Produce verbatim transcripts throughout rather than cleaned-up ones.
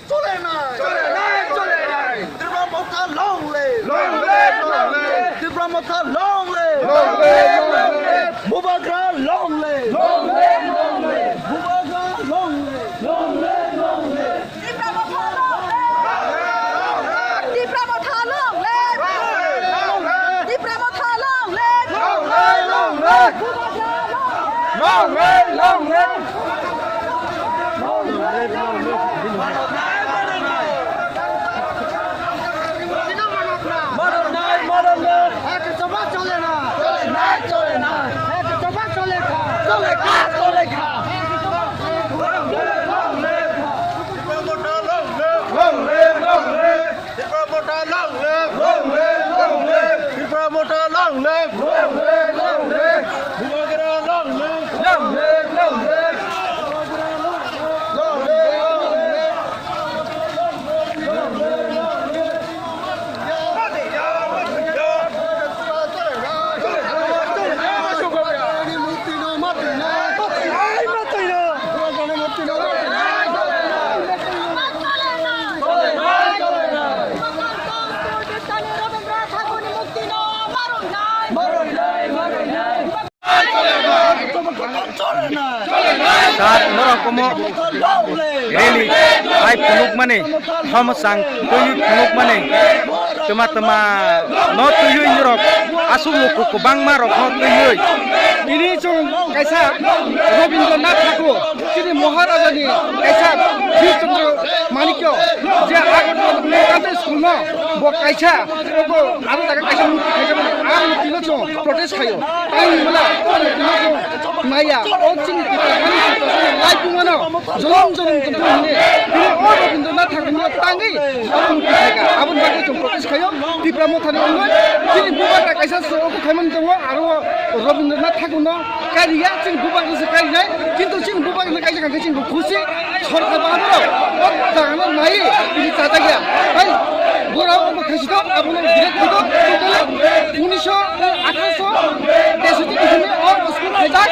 Chole nai! Chole nai! Chole nai! Tipra Motha long live! Long live! Long live! Tipra Motha long live! Long live! Long live! Bubagra long live! Long live! Long live! Bubagra long live! Long live! Long live! Tipra Motha long live! Tipra Motha long live! Tipra Motha long live! Long live! Long live! Bubagra long live! Long live! Long live! Modern life, modern life. Ek sabab chole na. Chole na, chole na. Ek sabab chole kha. Chole kha, chole kha. Tipra Motha long live. Long live, long live. Tipra Motha long live. Long live, long live. Tipra Motha long live. Long live, long live. Bubagra long live. Long live, long live. Long live, long live. Sir, norok omo rally hai phunukmani, homosang twiwi phunukmani, twma twma no twiwi norok aswk luku kwbangma rokno twiwi. Tini chwng kaisa Rabindranath Thakur, chini Maharajani kaisa Bir Chandra Manikya, je Agartala School no bo kaisa, abo jaga kaisa murti khaijak mani, ang tino chwng protest khaio. Tang ni mala, maya, o chini Tipra hani lai pungano, jolom jolom tongthok hwnwi, bini o Rabindranath Thakurno tangwi, abo murti khaika. Aboni bagwi chwng protest khaio, Tipra Mothani wngwi, chini bubagra kaisa se obo khaimani tongo, aro o Rabindranath Thakurno kariya, chini bubagra se karinai, kintu chini bubagra kaisa kangkhe chini khusi, Sorkar bahadur o jagano nai tini chajakya. Hai, borok omo khaisito, abono direct khito, totally unisho, atharosho teisoti ni hwnwi o school khaijak.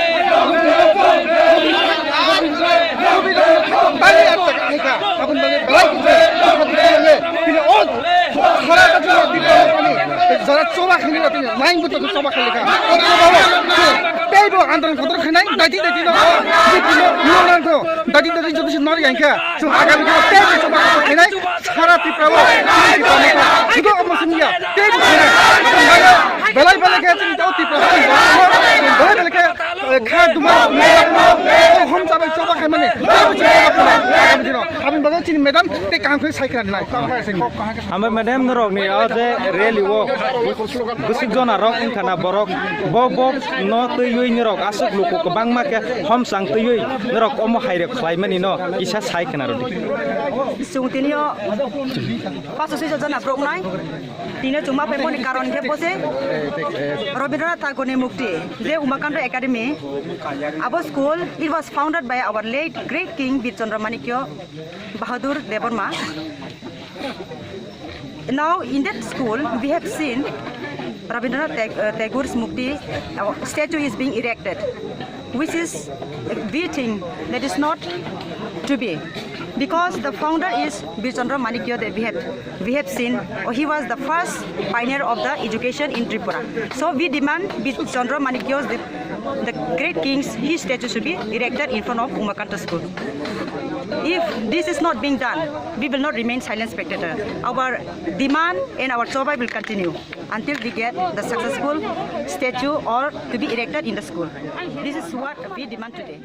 Aboni bagwi belai kisa tini o sara jora choba khainai tini, nine buto choba khailika. O choba o teibo andolon kotor khainai, daiti daiti no, daiti daiti joto se nori yang kha. Chwng agami dino teibo choba khainai, sara Tripura o, Tripura motha, judo omo simi ya, teibo khainai. Belai belai khe chini tao Tripura, belai belai khe, eh, kha duma, hom chabai choba khaimani, teibo chini choba khainai, agami dino. Aboni bagwi chini madam tei kaham khe sai khna nai. Hambai madam norokni o je rally o bwswk jona rok wngkha na borok bo bo no twiwi norok aswk luku kwbangma khe homsang twiwi norok omo hai rok khlaimani no kisa sai khna rwdi. Chwng tini o paso soi jona borok nai. Tini o chwng ma phaimani karon khe bo se Rabindranath Thakurni murti je Umakanta Academy. Abo school, it was founded by our late great King Bir Chandra Manikya Bahadur Debbarma. Now, in that school, we have seen Rabindranath Tag-, uh, Tagore's Murti, uh, statue is being erected, which is, uh, we think that is not to be, because the founder is Bir Chandra Manikya that we have, we have seen, uh, he was the first pioneer of the education in Tripura. So we demand Bir Chandra Manikya's the The great king's, his statue should be erected in front of Umakanta School. If this is not being done, we will not remain silent spectator. Our demand and our chobai will continue until we get the successful statue or to be erected in the school. This is what we demand today.